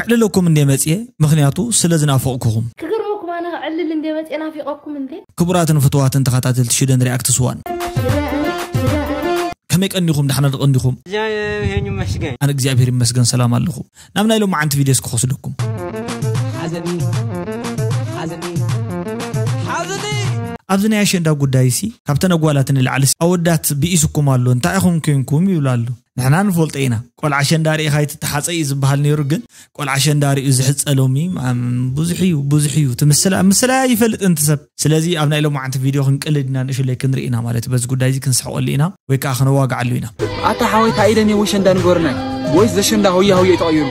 ክዕልለኩም እንደ መጽየ፣ ምኽንያቱ ስለ ዝናፈቕኩኹም። ክገርመኩም ኣነ ክዕልል እንደ መጽየ ናፊቐኩም እንደ ክቡራትን ፍትዋትን ተኸታተልቲ ሽደን ሪኣክትስ ዋን፣ ከመይ ቀኒኹም? ዳሕና ድቐንዲኹም? እዚኣ ይሄን ይመስገን። ኣነ እግዚኣብሔር ይመስገን ሰላም ኣለኹ። ናብ ናይ ሎማዓንቲ ቪድዮስ ክወስደኩም። ኣብዚ ናይ ኣሸንዳ ጉዳይ ሲ ካብተን ኣጓላት ንላዕሊ ሲ ኣወዳት ብኢስኩም ኣሎ፣ እንታይ ኢኹም ኮንኩም ይብሉ ኣሎ። ንሕና ንፈልጦ ኢና። ቆልዓ ኣሸንዳ ርኢኻ ኣይትተሓፀ እዩ ዝበሃል ነይሩ፣ ግን ቆልዓ ኣሸንዳ ርኡ ዝሕፀ ሎሚ ማም ብዙሕ እዩ፣ ብዙሕ እዩ። እቲ ምስላ ምስላ ይፈልጥ እንት ሰብ። ስለዚ ኣብ ናይ ሎማዓንቲ ቪድዮ ክንቅልድ ኢና፣ ንእሽለይ ክንርኢ ኢና ማለት እዩ። በዚ ጉዳይ እዚ ክንስሕቀሉ ኢና ወይ ከዓ ክነዋግዓሉ ኢና። ኣታ ሓወይ ታይደን የወሸንዳ ንገርናይ ወይስ ዘሸንዳ ሆያ ሆየ ተቐይሩ?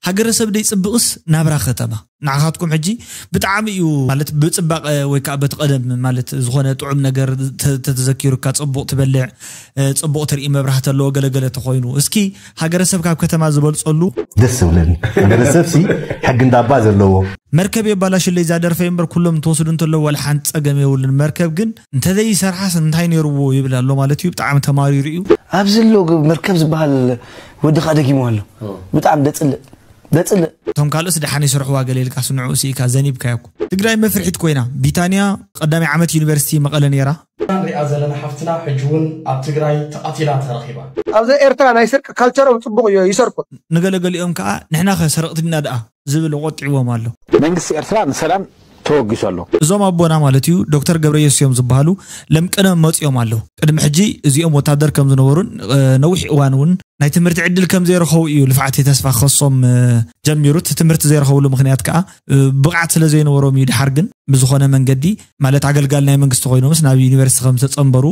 ሃገረሰብ ደይ ጽብቕስ ናብራ ከተማ ንዓኻትኩም ሕጂ ብጣዕሚ እዩ ማለት ብጽባቐ ወይ ከዓ በቲ ቀደም ማለት ዝኾነ ጥዑም ነገር ተ- ተተዘኪሩካ ጽቡቕ ትበልዕ፣ እ፣ ጽቡቕ ትርኢ፣ መብራህቲ ኣለዎ፣ ገለገለ ተኾይኑ። እስኪ ሃገረሰብ ካብ ከተማ ዝበልጸሉ ደስ ዝብለኒ ሃገረሰብ ሲ ሕጊ እንዳባ ዘለዎ መርከብ የባላሽለይ እዛ ደርፈ እምበር ኩሎም ተወስዱ እንተለዉ ዋላ ሓንቲ ጸገም የብሉን። መርከብ ግን እንተዘይሰርሓስ እንታይ ነይርዎ ይብል ኣሎ ማለት እዩ። ብጣዕሚ ተማሪሩ እዩ። ኣብዚ ኣሎ ግ- መርከብ ዝበሃል ወድኻ ደጊሙ ኣሎ። ብጣዕሚ ደጽልእ ደጽልእ። እቶም ካልኦስ ደሓን ይሰርሕዋ ገለ ኢልካ ስንዑ ስኢካ ዘኒብካ ያኩ። ትግራይ መፍርሒት ኮይና ቢታንያ ቀዳሚ ዓመት ዩኒቨርሲቲ መቐለ ነይራ። ንሪኣ ዘለና ሓፍትና ሕጂ እውን ኣብ ትግራይ ተቐቲላ ተረኺባ። ኣብዚ ኤርትራ ናይ ስርቂ ካልቸሮም ጽቡቕ እዩ ይሰርቁ። ንገለገሊኦም ከዓ ንሕና ከ ሰረቕቲ ዲና ደኣ ዝብል ቆጢዕዎም ኣሎ። መንግስቲ ኤርትራ ንሰላም ተወጊሱ ኣሎ። እዞም ኣቦና ማለት እዩ ዶክተር ገብረየሱስ እዮም ዝበሃሉ። ለምቅነ መፂኦም ኣለዉ። ቅድሚ ሕጂ እዚኦም ወታደር ከም ዝነበሩን እ፣ ነዊሕ እዋን እውን ናይ ትምህርቲ ዕድል ከም ዘይረኸቡ እዩ ልፍዓት ተስፋ ክኸሶም እ፣ ጀሚሩ። እቲ ትምህርቲ ዘይረኸብሉ ምክንያት ከዓ እ፣ ብቕዓት ስለ ዘይነበሮም እዩ። ድሓር ግን ብዝኾነ መንገዲ ማለት ኣገልጋሊ ናይ መንግስቲ ኮይኖምስ ናብ ዩኒቨርሲቲ ከም ዝተፀንበሩ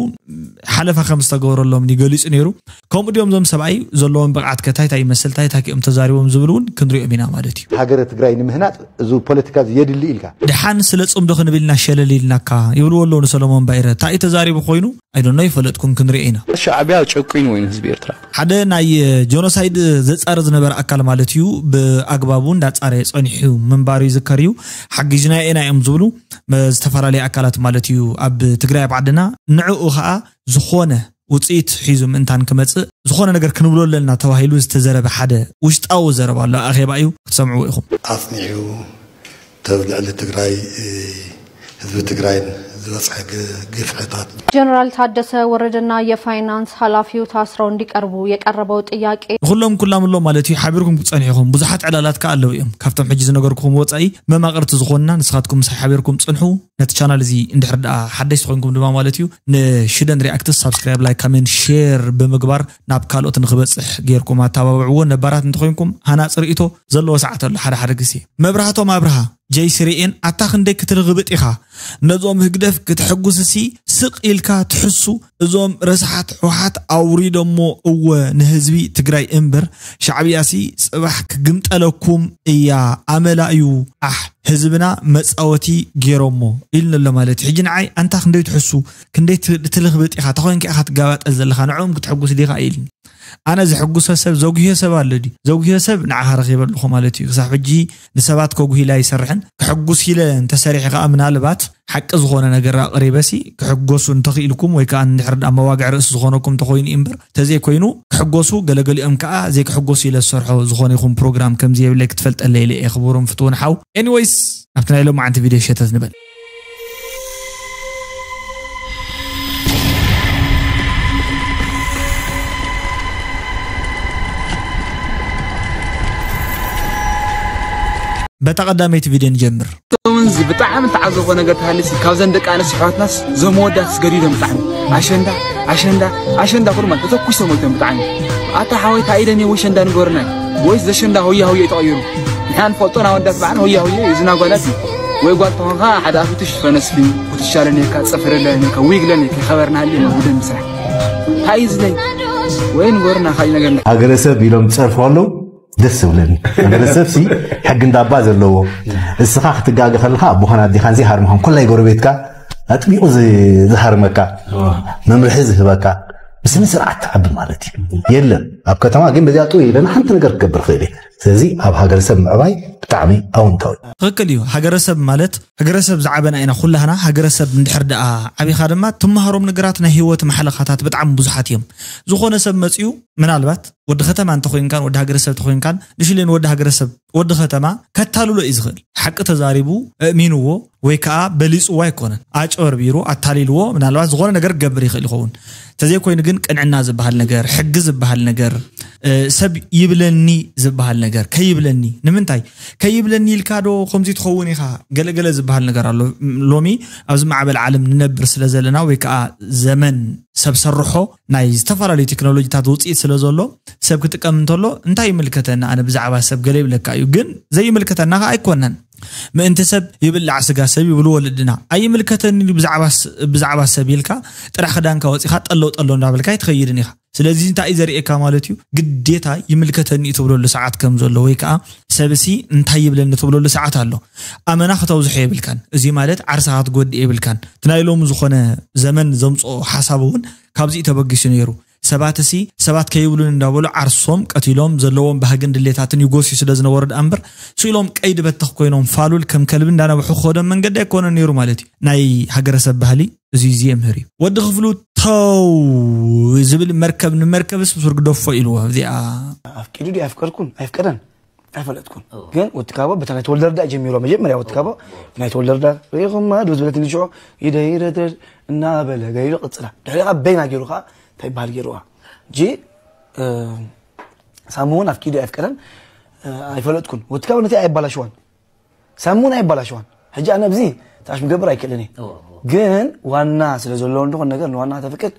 ሓለፋ ከም ዝተገበረሎም እዩ ገሊፁ ነይሩ። ከምኡ ድዮም እዞም ሰብኣይ ዘለዎም ብቕዓት ከ እንታይ እንታይ ይመስል፣ እንታይ እንታይ እዮም ተዛሪቦም ዝብል እውን ክንሪኦም ኢና ማለት እዩ። ሃገረ ትግራይ ንምህናፅ እዚ ፖለቲካ እዚ የድሊ ኢልካ ድሓን ስለ ጽምዶ ክንብል ኢና ሸለል ኢልናካ ይብልዎ ኣለዉ ንሰሎሞን ባይረ። እንታይ እዩ ተዛሪቡ ኮይኑ ኣይዶኖ ይፈለጥኩም ክንሪኦ ኢና። ሻዕቢያ ጨቁይኑ ወይኑ ህዝቢ ኤርትራ ሓደ ናይ ጀኖሳይድ ዘጻረ ዝነበረ ኣካል ማለት እዩ። ብኣግባቡ እንዳጻረ ጸኒሑ ምንባሩ ይዝከር እዩ። ሓጊዝና ኢና እዮም ዝብሉ ዝተፈላለዩ ኣካላት ማለት እዩ ኣብ ትግራይ ኣብ ዓድና። ንዕኡ ኸኣ ዝኾነ ውፅኢት ሒዙ ምእንታን ክመፅእ ዝኾነ ነገር ክንብሎ ኣለና ተባሂሉ ዝተዘረበ ሓደ ውሽጣዊ ዘረባ ኣሎ። ኣኼባ እዩ፣ ክትሰምዕዎ ኢኹም። ኣፅኒዑ ተብ ልዕሊ ትግራይ ህዝቢ ትግራይን ዝበፅሐ ግፍዕታት ጀነራል ታደሰ ወረደና የፋይናንስ ኃላፊው ታስረው እንዲቀርቡ የቀረበው ጥያቄ ንኩሎም ኩላምሎም ማለት እዩ ሓቢርኩም ክትፀንሑ ኢኹም። ብዙሓት ዕላላት ከ ኣለዉ እዮም። ካብቶም ሕጂ ዝነገርኩኹም ወፃኢ መማቕርቲ ዝኾንና ንስኻትኩም ምሳይ ሓቢርኩም ፅንሑ። ነቲ ቻናል እዚ እንድሕር ደኣ ሓደሽቲ ኮይንኩም ድማ ማለት እዩ ንሽደን ሪኣክትስ ሳብስክራይብ ላይክ ካሜንት ሼር ብምግባር ናብ ካልኦት ንክበፅሕ ጌርኩም ኣተባብዕዎ። ነባራት እንተኮይንኩም ሃናፂ ርእቶ ዘለዎ ሰዓት ኣሎ ሓደ ሓደ ግዜ። መብራህቶም ኣብርሃ ጀይ ስሪኤን ኣታ ክንደይ ክትርግብጥ ኢኻ ነዞም ህግደፍ ክትሕጉስሲ ስቕ ኢልካ ትሕሱ። እዞም ረስሓት ሕወሓት ኣውሪዶሞ እወ ንህዝቢ ትግራይ እምበር ሻዕብያሲ ፅባሕ ክግምጠለኩም እያ ኣመላ እዩ። ኣሕ ህዝብና መፃወቲ ገይሮሞ ኢልኒ ኣሎ ማለት እዩ። ሕጂ ንዓይ ኣንታ ክንደይ ትሕሱ ክንደይ ትልኽብጥ ኢኻ ተኾይንካ ኢኻ ትጋባጠል ዘለኻ ንዕኦም ክትሕጉስ ዲኻ ኢልኒ። ኣነ ዝሕጉሶ ሰብ ዘጉህዮ ሰብ ኣሎ ድዩ? ዘጉህዮ ሰብ ንዓኻ ረኺበ ኣለኹ ማለት እዩ። ክሳብ ሕጂ ንሰባት ከጉሂላ ይሰርሕን ክሕጉስ ኢለ እንተሰሪሐ ከዓ ምናልባት ሓቂ ዝኾነ ነገር ኣቕሪበሲ ክሕጎሱ እንተኽኢልኩም ወይ ከዓ እንድሕር ደኣ መዋግዒ ርእሲ ዝኾነኩም እንተኾይኑ እዩ እምበር ተዘይኮይኑ ክሕጎሱ ገለገሊኦም ከዓ ዘይክሕጎሱ ኢለ ዝሰርሖ ዝኾነ ይኹን ፕሮግራም ከምዚ የብለይ ክትፈልጠለይ ኢለ እየ ክቡርን ፍትውን ሓው። ኤኒወይስ ናብቲ ናይ ሎማዓንቲ ቪድዮ ሸተት ንበል። በታ ቀዳመይቲ ቪድዮ ንጀምር። እዞምንዚ ብጣዕሚ ተዓዘቦ ነገር ተሃልሲ ካብዘን ደቂ ኣንስትዮ ኣሕዋትናስ ዘመወዳት ዝገዲዶም ብጣዕሚ ኣሸንዳ ኣሸንዳ ኣሸንዳ ኩሉ ማለት ተተኩሶም ወይቶም ብጣዕሚ ኣታ ሓወይ ታይደን የወሸንዳ ንገርና ወይስ ዘሸንዳ ሆያ ሆየ ተቐይሩ ንሓን ፎጦን ኣወዳት በዓል ሆያ ሆየ ዝናጓላት እዩ ወይ ጓል ተኾንካ ሓደ ኣፍትሽ ፈነስፊ ኩትሻለኔካ ጽፍርለኔካ ዊግለኔካ ከበርናሃሌ ነው ውደን ምስራሕ ታይዝለይ ወይ ንገርና ካሊ ነገር ሃገረሰብ ኢሎም ዝጸርፉ ኣለዉ ደስ ዝብለኒ ሃገረሰብ ሲ ሕጊ እንዳባ ዘለዎ እስኻ ክትጋገ ከለኻ ኣቦኻን ኣዴኻን ዘይሃርምኻን ኮላይ ጎረቤትካ ኣጥቢቑ ዝሃርመካ መምርሒ ዝህበካ ብስነ ስርዓት ትዓቢ ማለት እዩ። የለን ኣብ ከተማ ግን በዚኣ ጥው ኢለን ሓንቲ ነገር ክገብር ክእል እየ። ስለዚ ኣብ ሃገረሰብ ምዕባይ ብጣዕሚ ኣውንታዊ። ትኽክል እዩ። ሃገረሰብ ማለት ሃገረሰብ ዝዓበና ኢና ኩላህና። ሃገረሰብ እንድሕር ደኣ ዓቢኻ ድማ ትመሃሮም ነገራት ናይ ህይወት ማሕለኻታት ብጣዕሚ ብዙሓት እዮም። ዝኾነ ሰብ መፅኡ ምናልባት ወዲ ከተማ እንተኮይንካን ወዲ ሃገረሰብ ተኮይንካን ንሽሌን ወዲ ሃገረሰብ ወዲ ከተማ ከታልሎ እዩ ዝኽእል። ሓቂ ተዛሪቡ እእሚንዎ ወይ ከዓ በሊፅዎ ኣይኮነን። ኣጨበርቢሩ ኣታሊልዎ ምናልባት ዝኾነ ነገር ክገብር ይኽእል ይኸውን። ተዘይኮይኑ ግን ቅንዕና ዝበሃል ነገር፣ ሕጊ ዝበሃል ነገር፣ ሰብ ይብለኒ ዝበሃል ነገር ከይብለኒ። ንምንታይ ከይብለኒ ኢልካ ዶ ከምዚ ትኸውን ኢኻ? ገለገለ ዝበሃል ነገር ኣሎ። ሎሚ ኣብዚ ማዕበል ዓለም ንነብር ስለ ዘለና ወይ ከዓ ዘመን ሰብ ሰርሖ ናይ ዝተፈላለዩ ቴክኖሎጂታት ውፅኢት ስለ ዘሎ ሰብ ክጥቀም እንተሎ እንታይ ይምልከተኒ ኣነ ብዛዕባ ሰብ ገለ ይብለካ እዩ። ግን ዘይምልከተና ከዓ ኣይኮነን። ምእንቲ ሰብ ይብላዕ ስጋ ሰብ ይብሉ ወለድና። ኣይምልከተኒ ብዛዕባ ሰብ ኢልካ ጥራሕ ክዳንካ ወፂኻ ጠለው ጠለው እንዳበልካ ኣይትኸይድን ኢኻ። ስለዚ እንታይ እዩ ዘርእየካ ማለት እዩ? ግዴታ ይምልከተኒ እዩ ትብለሉ ሰዓት ከም ዘሎ ወይ ከዓ ሰብሲ እንታይ ይብለኒ ትብለሉ ሰዓት ኣሎ። ኣመና ክተብዝሖ የብልካን። እዚ ማለት ዓርስኻ ክትጎድእ የብልካን። እቲ ናይ ሎሚ ዝኾነ ዘመን ዘምፅኦ ሓሳብ እውን ካብዚ እዩ ተበጊሱ ነይሩ። ሰባት እሲ ሰባት ከይብሉን እንዳበሉ ዓርሶም ቀቲሎም ዘለዎም ባህግን ድሌታትን ይጎስዩ ስለ ዝነበሩ ደኣ እምበር ስኢሎም ቀይዲ በተኽ ኮይኖም ፋሉል ከም ከልቢ እንዳነብሑ ክኸዶም መንገዲ ኣይኮነን ነይሩ ማለት እዩ። ናይ ሃገረሰብ ባህሊ እዚ እዚ የምህር እዩ። ወዲ ክፍሉ ተው ዝብል መርከብ ንመርከብስ ብሱር ግደፎ ኢልዎ። እዚኣ ኣፍቂዱ ድዩ ኣፍቀድኩን ኣይፍቀደን ኣይፈለጥኩን። ግን ወትካቦ በታ ናይ ተወልደርዳ ጀሚሮ መጀመርያ ወትካቦ ናይ ተወልደርዳ ሪኹማ ዶ ዝበለት ንሽዑ ይደይረደር እናበለ ገይሩ ቅፅላ ድሕሪኻ በይና ገይሩ ከዓ እንታይ ይበሃል ገይሩዋ ጂ ሳሙ እውን ኣፍቂዱ ኣይፍቀደን ኣይፈለጥኩን። ወትካቦ ነቲ ኣይባላሽዋን ሳሙ እውን ኣይባላሽዋን። ሕጂ ኣነ ኣብዚ ታሽ ምገብር ኣይክእልን እየ። ግን ዋና ስለ ዘለዎ እንደኾን ነገር ንዋና ተፍቅድ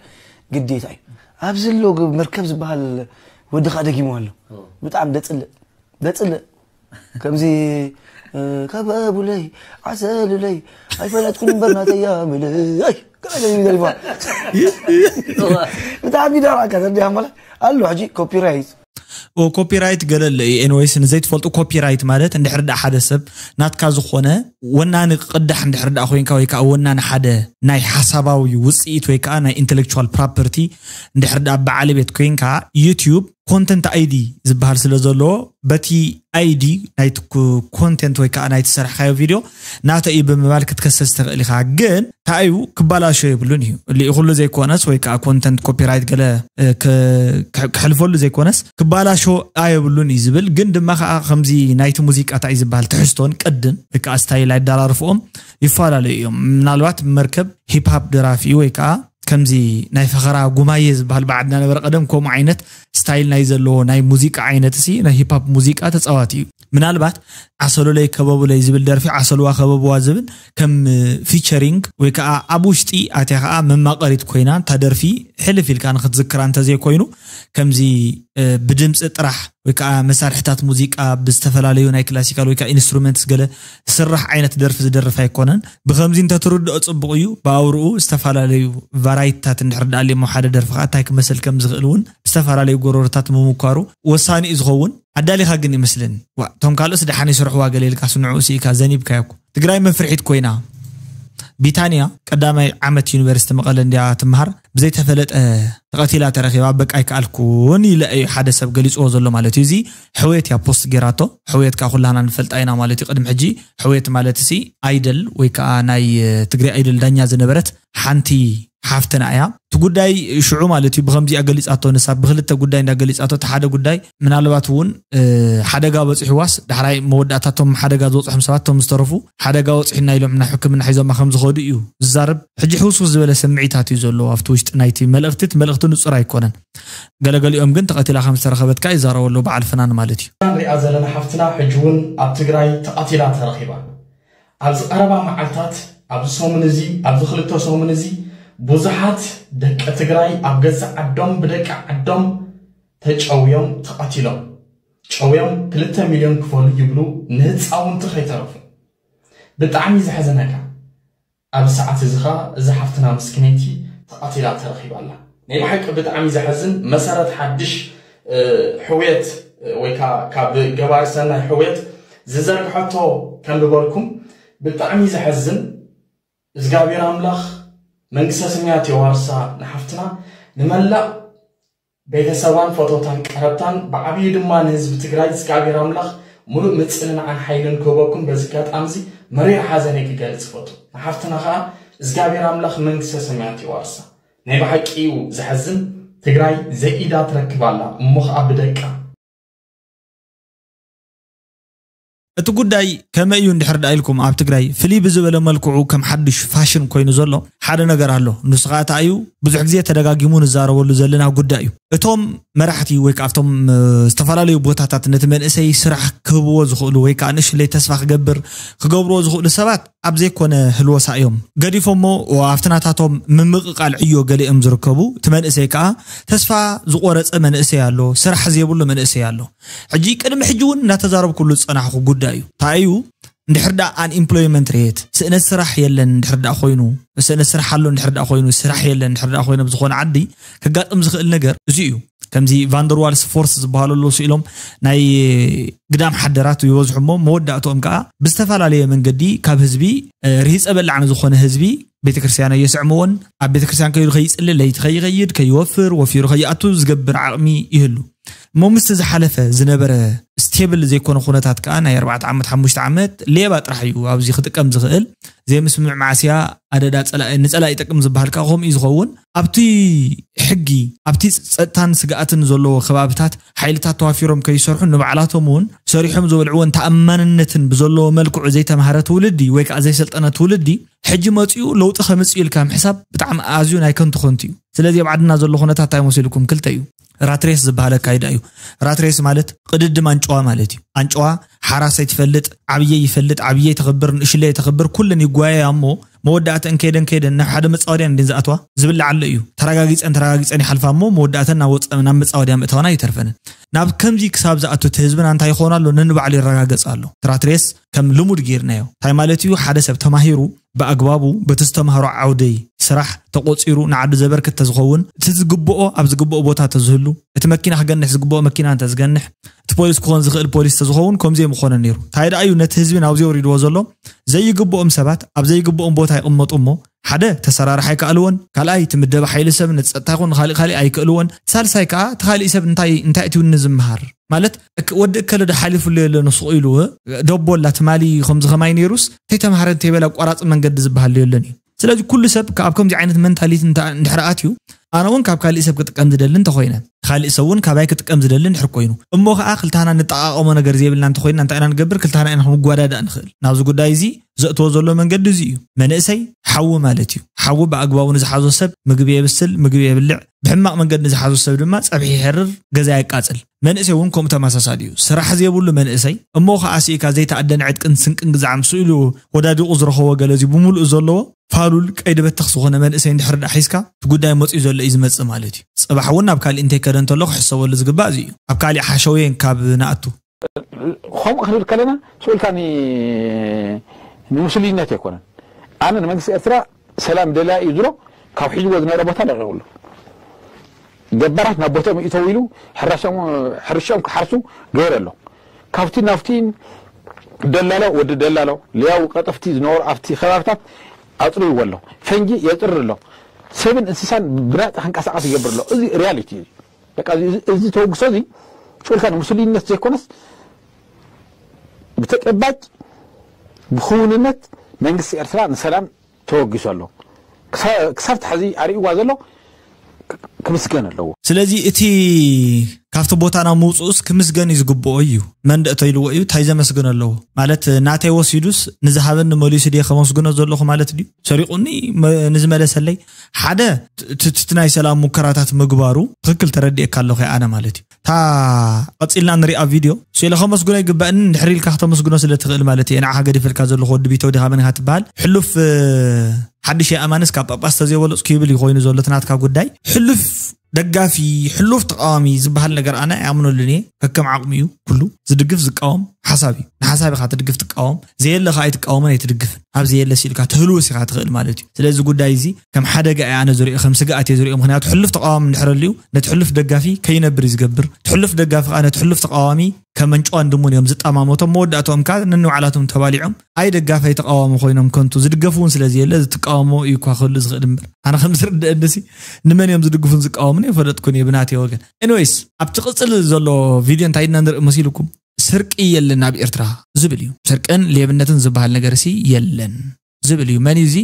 ግዴታ እዩ። ኣብዚ ኣሎ መርከብ ዝበሃል ወድኻ ደጊሙ ኣሎ። ብጣዕሚ ደፅልእ ደፅልእ ከምዚ ከበቡለይ ዓሰሉለይ ኣይፈለጥኩም እምበር ናተያ ምልይ ብጣዕሚ ደራካ ተዲያ ማለት ኣሎ ሕጂ ኮፒራይት ኮፒራይት ገለ ኣሎ እዩ። ኤንወይስ ንዘይትፈልጡ ኮፒራይት ማለት እንድሕር ዳ ሓደ ሰብ ናትካ ዝኾነ ወናኒ ቅዳሕ እንድሕር ዳ ኮይንካ ወይ ከዓ ወናኒ ሓደ ናይ ሓሳባዊ ውፅኢት ወይ ከዓ ናይ ኢንቴሌክቹዋል ፕሮፐርቲ እንድሕር ዳ በዓል ቤት ኮይንካ ዩቲዩብ ኮንተንት ኣይዲ ዝበሃል ስለ ዘለዎ በቲ ኣይዲ ናይቲ ኮንተንት ወይ ከዓ ናይቲ ሰራሕካዮ ቪድዮ ናተ እዩ ብምባል ክትከሰስ ትኽእል ኢኻ። ግን ታዩ ክባላሾ የብሉን እዩ። ልኢኹሉ ዘይኮነስ ወይ ከዓ ኮንተንት ኮፒራይት ገለ ክሕልፈሉ ዘይኮነስ ክባላሾ ኣየብሉን እዩ ዝብል። ግን ድማ ከዓ ከምዚ ናይቲ ሙዚቃ እንታይ ዝበሃል ትሕዝቶን ቅድን ወይ ከዓ ስታይል ኣደራርፍኦም ይፈላለዩ እዮም። ምናልባት መርከብ ሂፕሃፕ ደራፊ ወይ ከዓ ከምዚ ናይ ፈኸራ ጉማየ ዝበሃል ብዓድና ነበረ ቀደም ከምኡ ዓይነት ስታይል ናይ ዘለዎ ናይ ሙዚቃ ዓይነት ሲ ናይ ሂፕሃፕ ሙዚቃ ተፃዋቲ እዩ። ምናልባት ዓሰሉለይ ከበቡለይ ዝብል ደርፊ ዓሰልዋ ከበብዋ ዝብል ከም ፊቸሪንግ ወይ ከዓ ኣብ ውሽጢ ኣትያ ከዓ መማቀሪት ኮይና እታ ደርፊ ሕልፍ ኢልካ ንክትዝክራ እንተዘይኮይኑ ከምዚ ብድምፂ ጥራሕ ወይ ከዓ መሳርሕታት ሙዚቃ ብዝተፈላለዩ ናይ ክላሲካል ወይ ከዓ ኢንስትሩመንትስ ገለ ዝስራሕ ዓይነት ደርፊ ዝደርፍ ኣይኮነን። ብከምዚ እንተትርድኦ ፅቡቅ እዩ። ብኣውርኡ ዝተፈላለዩ ቫራይትታት እንድሕር ዳኣልሞ ሓደ ደርፊ ከዓ እንታይ ክመስል ከም ዝኽእል እውን ብዝተፈላለዩ ጎረሮታት ምምኳሩ ወሳኒ እዩ ዝኸውን። ኣዳሊኻ ግን ይመስለኒ ዋ እቶም ካልኦስ ደሓን ይስርሕዋ ገለ ኢልካ ስንዑ ስኢካ ዘኒብካዮ እኮ ትግራይ መፍርሒት ኮይና ቢታንያ ቀዳማይ ዓመት ዩኒቨርሲቲ መቐለ እንድያ ትምሃር ብዘይተፈለጠ ተቐቲላ ተረኺባ በቃ ኣይከኣልኩን ኢለ እዩ ሓደ ሰብ ገሊፅዎ ዘሎ ማለት እዩ። እዚ ሕውየት እያ ፖስት ጌራቶ። ሕውየት ከዓ ኩላህና ንፈልጣ ኢና ማለት እዩ። ቅድሚ ሕጂ ሕውየት ማለት ሲ ኣይደል ወይ ከዓ ናይ ትግራይ ኣይደል ዳኛ ዝነበረት ሓንቲ ሓፍትና እያ። እቲ ጉዳይ ሽዑ ማለት እዩ ብከምዚኣ ገሊፃቶ ንሳ ብክልተ ጉዳይ እንዳገሊፃቶ እቲ ሓደ ጉዳይ ምናልባት እውን ሓደጋ በፂሕዋስ ዳሕራይ መወዳእታቶም ሓደጋ ዝበፅሖም ሰባት ቶም ዝተረፉ ሓደጋ በፂሑና ኢሎም ናብ ሕክምና ሒዞማ ከም ዝኸዱ እዩ ዝዛረብ። ሕጂ ሕውስውስ ዝበለ ስምዒታት እዩ ዘለዎ ኣብቲ ውሽጢ ናይቲ መልእኽቲ። እቲ መልእኽቲ ንፁር ኣይኮነን። ገለገሊኦም ግን ተቐቲላ ከም ዝተረኸበት ከዓ ይዛረቡ ኣለዉ በዓል ፍናን ማለት እዩ። ንሪኣ ዘለና ሓፍትና ሕጂ እውን ኣብ ትግራይ ተቐቲላ ተረኺባ። ኣብዚ ቀረባ መዓልታት ኣብዚ ሰሙን እዚ ኣብዚ ክልተ ሰሙን እዚ ብዙሓት ደቂ ትግራይ ኣብ ገዛ ዓዶም ብደቂ ዓዶም ተጨውዮም ተቐቲሎም። ጨውዮም ክልተ ሚልዮን ክፈሉ ይብሉ ንህፃውንቲ ከይተረፉ። ብጣዕሚ ዘሕዝነካ ኣብዚ ሰዓት እዚ ኸዓ እዛ ሓፍትና ምስኪነይቲ ተቐቲላ ተረኺባ ኣላ። ናይ ብሓቂ ብጣዕሚ ዘሕዝን መሰረት ሓድሽ ሕውየት ወይ ከዓ ካብ ገባሪ ሰናይ ሕውየት ዝዘርግሐቶ ከንብበልኩም ብጣዕሚ ዘሕዝን እዝጋብሔር ኣምላኽ መንግስተ ሰማያት የዋርሳ ንሓፍትና ንመላእ ቤተሰባን ፈተውታን ቀረብታን ብዓብዩ ድማ ንህዝቢ ትግራይ እግዚኣብሔር ኣምላኽ ሙሉእ ምጽንናዕን ሓይልን ክህበኩም በዚ ኣጋጣሚ እዚ መሪር ሓዘነይ ክገልጽ እፈቱ። ንሓፍትና ኸኣ እግዚኣብሔር ኣምላኽ መንግስተ ሰማያት ይዋርሳ። ናይ ብሓቂ እዩ ዘሕዝን። ትግራይ ዘይኢዳ ትረክብ ኣላ እሞ ኸኣ ብደቃ። እቲ ጉዳይ ከመይ እዩ እንድሕር ደኣ ኢልኩም ኣብ ትግራይ ፍልይ ብዝበለ መልክዑ ከም ሓዱሽ ፋሽን ኮይኑ ዘሎ ሓደ ነገር ኣሎ። ንሱ ኸኣ እንታይ እዩ? ብዙሕ ግዜ ተደጋጊሙ ንዛረበሉ ዘለና ጉዳይ እዩ። እቶም መራሕቲ ወይ ከዓ ኣብቶም ዝተፈላለዩ ቦታታት ነቲ መንእሰይ ስራሕ ክህብዎ ዝኽእሉ ወይ ከዓ ንእሽለይ ተስፋ ክገብር ክገብርዎ ዝኽእሉ ሰባት ኣብ ዘይኮነ ህልወሳ እዮም ገዲፎሞ። ኣብቲ ናታቶም ምምቕቓል ዕዮ ገሊኦም ዝርከቡ እቲ መንእሰይ ከዓ ተስፋ ዝቆረፀ መንእሰይ ኣሎ፣ ስራሕ ዘይብሉ መንእሰይ ኣሎ። ሕጂ ቅድሚ ሕጂ እውን እናተዛረብኩሉ ዝፀናሕኩ ጉዳይ እዩ። እንታይ እዩ? እንድሕር ደኣ ኣንኢምፕሎይመንት ሬት፣ ስእነት ስራሕ የለን እንድሕር ደኣ ኮይኑ፣ ስእነት ስራሕ ኣሎ እንድሕር ደኣ ኮይኑ፣ ስራሕ የለን እንድሕር ደኣ ኮይኑ፣ ኣብ ዝኾነ ዓዲ ክጋጥም ዝኽእል ነገር እዚ እዩ። ከምዚ ቫንደርዋልስ ፎርስ ዝበሃሉ ኣለዉ ስኢሎም ናይ ግዳም ሓደራት ይበዝሑ እሞ መወዳእትኦም ከዓ ብዝተፈላለየ መንገዲ ካብ ህዝቢ ርሂፀ በላዕ ንዝኾነ ህዝቢ ቤተክርስትያን ኣየስዕምዎን፣ ኣብ ቤተክርስትያን ከይዱ ከይፅሊ ለይቲ ከይኸይድ ከይወፍር ወፊሩ ከይኣቱ ዝገብር ዓቕሚ ይህሉ እሞ ምስቲ ዝሓለፈ ዝነበረ ስቴብል ዘይኮነ ኩነታት ከዓ ናይ ኣርባዕተ ዓመት ሓሙሽተ ዓመት ሌባ ጥራሕ እዩ ኣብዚ ክጥቀም ዝኽእል። ዘይምስምዕ ማዕስያ ኣደዳ ንፀላኢ ይጠቅም ዝበሃል ከዓ ከምኡ እዩ ዝኸውን። ኣብቲ ሕጊ ኣብቲ ፀጥታን ስግኣትን ዘለዎ ከባብታት ሓይልታት ተዋፊሮም ከይሰርሑ ንባዕላቶም እውን ሰሪሖም ዝበልዕዎን ተኣማንነትን ብዘለዎ መልክዑ ዘይተማሃረ ትውልዲ ወይ ከዓ ዘይሰልጠነ ትውልዲ ሕጂ መፂኡ ለውጢ ከምፅእ ኢልካ ምሕሳብ ብጣዕሚ ኣዝዩ ናይ ከንቱ ከንቱ እዩ። ስለዚ ኣብ ዓድና ዘሎ ኩነታት እንታይ መሲልኩም ክልተ እዩ። ራትሬስ ዝበሃል ኣካይዳ እዩ። ራትሬስ ማለት ቅድድም ኣንጨዋ ማለት እዩ። ኣንጨዋ ሓራሰይ ትፈልጥ፣ ዓብየይ ይፈልጥ፣ ዓብየይ ተኽብር፣ ንእሽለይ ተኽብር፣ ኩለን ይጓየያ እሞ መወዳእተን ከይደን ከይደን ናብ ሓደ መፃወድያን እንዲን ዝኣትዋ ዝብላዓለ እዩ። ተረጋጊፀን ተረጋጊፀን ይሓልፋ እሞ መወዳእተን ናብ ወፀ ናብ መፃወድያ ምእታወና ይተርፈንን። ናብ ከምዚ ክሳብ ዝኣቱ እቲ ህዝብና እንታይ ይኸውን ኣሎ ነንባዕሉ ይረጋገፅ ኣሎ። ራትሬስ ከም ልሙድ ገይርናዮ። እንታይ ማለት እዩ? ሓደ ሰብ ተማሂሩ ብኣግባቡ በቲ ዝተማህሮ ዓውደይ ስራሕ ተቆፂሩ ንዓዱ ዘበርክት ተዝኸውን እቲ ዝግብኦ ኣብ ዝግብኦ ቦታ ተዝህሉ እቲ መኪና ክገንሕ ዝግብኦ መኪና እንተዝገንሕ እቲ ፖሊስ ክኾን ዝኽእል ፖሊስ ተዝኸውን ከምዚ ምኾነ ነይሩ። እንታይ ደኣ እዩ ነቲ ህዝቢ ናብዚ ወሪድዎ ዘሎ? ዘይግብኦም ሰባት ኣብ ዘይግብኦም ቦታ ይቕመጡ እሞ ሓደ ተሰራርሓ ኣይከኣልዎን፣ ካልኣይ እቲ ምደባ ሓይሊ ሰብ ነቲ ጸጥታ ይኹን ንኻልእ ካልእ ኣይክእልዎን፣ ሳልሳይ ከዓ እቲ ካልእ ሰብ እንታይ እንታይ እቲ ዝምሃር ማለት ወዲ እከለ ዶ ሓሊፉሉ የሎ ንስቑ ኢሉ ደቦላ ትማሊ ከምዚ ከማይ ነይሩስ ተይተምሃረ እንተይበለ ኣቋራፂ መንገዲ ዝበሃል የሎን እዩ። ስለዚ ኩሉ ሰብ ካብ ከምዚ ዓይነት መንታሊቲ እንድሕር ኣትዩ ኣነ እውን ካብ ካሊእ ሰብ ክጥቀም ዝደሊ እንተኮይነ ካሊእ ሰብ እውን ካባይ ክጥቀም ዝደሊ እንድሕር ኮይኑ እሞ ከዓ ክልታና ንጠቃቀሞ ነገር ዘይብልና እንተኮይና እንታይ ኢና ንገብር? ክልታና ኢና ክንጓዳዳእ ንኽእል። ናብዚ ጉዳይ እዚ ዘእትዎ ዘሎ መንገዲ እዚ እዩ። መንእሰይ ሓዊ ማለት እዩ። ሓዊ ብኣግባቡ ንዝሓዞ ሰብ ምግቢ የብስል፣ ምግቢ የብልዕ፣ ብሕማቕ መንገዲ ንዝሓዞ ሰብ ድማ ፀብሒ ይሕርር፣ ገዛ የቃፅል። መንእሰይ እውን ከምኡ ተመሳሳሊ እዩ። ስራሕ ዘይብሉ መንእሰይ እሞ ከዓ ስኢካ ዘይተኣደነ ዕጥቅን ስንቅን ግዛዕ ምስ ኢሉ ወዳዲቑ ዝረኸቦ ገለ እዚ ብምሉእ ዘለዎ ፋሉል ቀይዲ በተኽ ዝኾነ መንእሰይ እንድሕር ደኣ ሒዝካ እቲ ጉዳይ መፂኡ ዘሎ እዩ ዝመፅእ ማለት እዩ። ፅባሕ እውን ናብ ካሊእ እንተይከደ እንተሎ ክሕሰበሉ ዝግባእ እዚ እዩ። ኣብ ካሊእ ሓሸውየን ካብ ንኣቱ ከምኡ ክንብል ከለና ስኡልካ ንሙስሊምነት ኣይኮነን። ኣነ ንመንግስቲ ኤርትራ ሰላም ደላይ እዩ ዝሎ ካብ ሒዝዎ ዝነበረ ቦታ ለቂቑሉ ገባራት ናብ ቦቶም ይእተው ኢሉ ሕርሻኦም ክሓርሱ ገይሩ ኣሎ። ካብቲ ናብቲ ደላሎ ወዲ ደላሎ ለያዊ ቀጠፍቲ ዝነበሩ ኣብቲ ከባብታት ኣፅርይዎ ኣሎ። ፈንጂ የፅሪ ኣሎ። ሰብን እንስሳን ብናፃ ክንቀሳቀስ ይገብር ኣሎ። እዚ ሪያሊቲ እዩ። በቃ እዚ ተወግሶ እዚ ጭልካ ንሙስሊምነት ዘይኮነስ ብተጨባጭ ብክውንነት መንግስቲ ኤርትራ ንሰላም ተወጊሱ ኣሎ። ክሳብ ትሕዚ ኣርእይዋ ዘሎ ክምስገን ኣለዎ። ስለዚ እቲ ካብቲ ቦታና ምውፅኡስ ክምስገን እዩ ዝግብኦ እዩ። መን ደእቶ ኢልዎ እዩ እንታይ ዘመስግኖ ኣለዎ? ማለት ናተይ ወሲዱስ ንዝሃበኒ መሊሱ ድየ ከመስግኖ ዘለኹ ማለት ድዩ? ሰሪቑኒ ንዝመለሰለይ ሓደ እቲ ናይ ሰላም ሙከራታት ምግባሩ ትኽክል ተረዲኤካ ኣለኹ ኣነ ማለት እዩ። እታ ቀፂልና ንሪኣ ቪድዮ ስለ ከመስግኖ ይግባእኒ እንድሕር ኢልካ ክተመስግኖ ስለ ትኽእል ማለት እየ። ንዓኻ ገዲፈልካ ዘለኹ ወዲ ቢተው ዲኻ መን ኢኻ ትበሃል? ሕሉፍ ሓድሽ ኣማንስ ካብ ጳጳስ ተዘይበለፅኩ ይብል እዩ ኮይኑ ዘሎ እቲ ናትካ ጉዳይ። ሕሉፍ ደጋፊ ሕሉፍ ተቃዋሚ ዝበሃል ነገር ኣነ ኣይኣምነሉን እየ። ከከም ዓቕሚ እዩ ኩሉ ዝድግፍ ዝቃወም ሓሳብ እዩ። ንሓሳብ ኢኻ ትድግፍ ትቃወም፣ ዘየለ ከዓ ኣይትቃወምን ኣይትድግፍን። ኣብ ዘየለ ሲልካ ትህልውስ ኢኻ ትኽእል ማለት እዩ። ስለዚ ጉዳይ እዚ ከም ሓደጋ እየ ኣነ ዝሪኦ፣ ከም ስግኣት እየ ዝሪኦ። ምክንያቱ ሕሉፍ ተቃዋሚ እንድሕር ኣልዩ ነቲ ሕሉፍ ደጋፊ ከይነብር እዩ ዝገብር። እቲ ሕሉፍ ደጋፊ ከዓ ነቲ ሕሉፍ ተቃዋሚ ከም ኣንጭዋን ድሙን እዮም ዝጠማመቶም። መወዳእቶም ከዓ ነንባዕላቶም ተባሊዖም ኣይ ደጋፋይ ተቃዋሚ ኮይኖም ከንቱ ዝድገፉ እውን ስለዘየለ ዝትቃወሞ እዩ እኳ ክህሉ ዝኽእል እምበር ኣነ ከም ዝርድአንሲ ንመን እዮም ዝድግፉን ዝቃወሙን የፈለጥኩን እየ ብናተይ ወገን። ኤኒዌይስ ኣብቲ ቅፅል ዘሎ ቪድዮ እንታይ ኢልና ንርኢ መሲልኩም? ስርቂ የለን ኣብ ኤርትራ ዝብል እዩ። ስርቅን ሌብነትን ዝበሃል ነገር ሲ የለን ዝብል እዩ። መን እዩ እዚ?